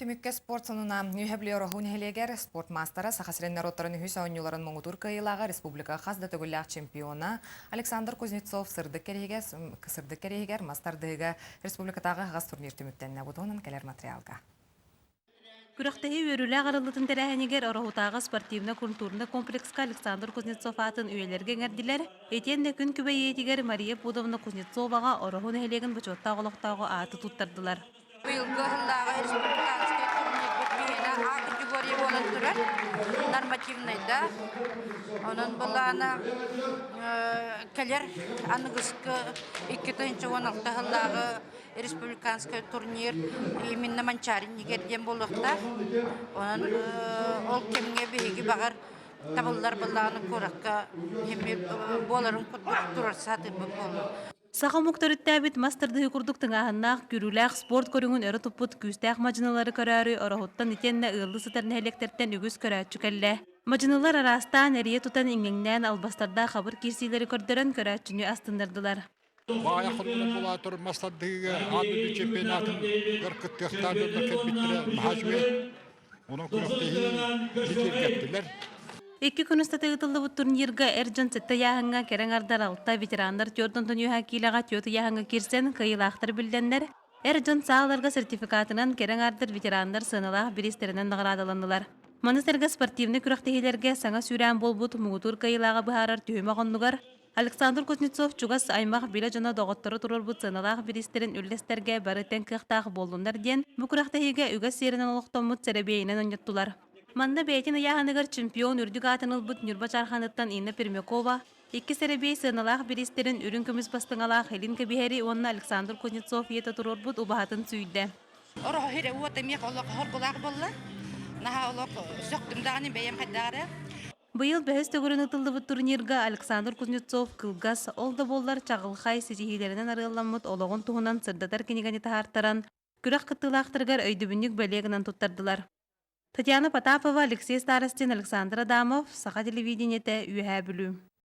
Түмүккэ спорт сонуна Үөһэ Бүлүү Ороһу нэһилиэгэр спорт маастара Саха сирин норуоттарын үһүс оонньууларын муҥутуур кыайыылааҕа республика хас да төгүллээх чемпиона Александр Кузнецов сырдык кэриһигэр сырдык кэриһигэр мас тардыһыыга республикатааҕы аһаҕас турнир түмүктэннэ. Бу туһунан кэлэр материалга. Күрэхтэһии үөрүүлээх арыллыытын тэрээһинигэр Ороһутааҕы спортивнай-культурнай комплекска Александр Кузнецов аатын үйэлэргэ иҥэрдилэр. Итиэннэ күн күбэй ийэтигэр Мария Пудовна Кузнецоваҕа Ороһу нэһилиэгин бочуоттаах олохтооҕу ааты туттардылар. Быйылгы ыһыллааҕы республиканскай турнирбыт биһиэнэ А категория буолан турар, нормативнайда. Онон былаана кэлэр аныгыскы 2016 сыллааҕы республиканскай турнир именно Манчаарин нигер диэн буолуохтаах. Онон ол кэмҥэ биһиги баҕар табыллар былааны куоракка буоларын курдук турар сатыырбыт буолуо. Саха омук төрүттээбит мас тардыһыы курдук тыҥааһыннаах, күүрүүлээх спорт көрүҥүн өрө туппут күүстээх мадьынылары көрөөрү Ороһуттан итиэннэ ыаллыы сытар нэһилиэктэртэн үгүс көрөөччү кэллэ. Мадьынылар араастаан эрийэ тутан иҥҥэҥнээн албастардаах хабыр киирсиилэри көрдөрөн көрөөччүнү астыннардылар. Баайа хотуна булаатыр мас тардыһыыга аан дойду чемпионатын кыттыахтаах дьоннор кэлбиттэрэ наһаа үчүгэй. Онон күрэхтэһии киэргэттилэр. Икки күн устата ыытыллыбыт турнирга эр дьон сэттэ ыйааһыҥҥа кэрэ аҥардар алта, ветераннар түөрт онтон үөһэ киилэҕэ түөрт ыйааһыҥҥа киирсэн кыайыылаахтар биллэннэр, эр дьон сааларга сертификатынан кэрэ аҥардар ветераннар сыаналаах бириистэринэн наҕараадаланнылар. Маны сэргэ спортивнай күрэхтэһиилэргэ саҥа сүүрээн буолбут муҥутуур кыайыылааҕы быһаарар түһүмэх оннугар Александр Кузнецов чугас аймах билэ дьоно доҕотторо туруорбут сыаналаах бириистэрин үллэстэргэ бары тэҥ кыахтаах буоллуннар диэн бу күрэхтэһиигэ үгэс сиэринэн олохтоммут сэрэбиэйинэн онньоттулар. Манна бэйэтин ыйааһыныгар чемпион үрдүк аатын ылбыт Ньурба Чаарханыттан Инна Пермякова, икки сэрэбиэй сыаналаах бириистэрин үрүҥ көмүс бастыҥалаах Илин Кэбиһэри уонна Александр Кузнецов ийэтэ туруорбут убаһатын сүүйдэ. Ороһо сирэ уот эмиэ олох хоргулаах буолла. Наһаа олох сөхтүм даҕаны бэйэм хайдах эрэ. Быйыл бэһис төгүрүн ытыллыбыт турнирга Александр Кузнецов кылгас, ол да буоллар чаҕылхай ситиһиилэринэн арыалламмыт олоҕун туһунан сырдатар кинигэни таһаартаран, күрэх кыттыылаахтарыгар өйдөбүнньүк бэлиэ гынан туттардылар. Татьяна Потапова, Алексей Старостин, Александр Адамов, Саха телевидениетэ, Үөһээ Бүлүү.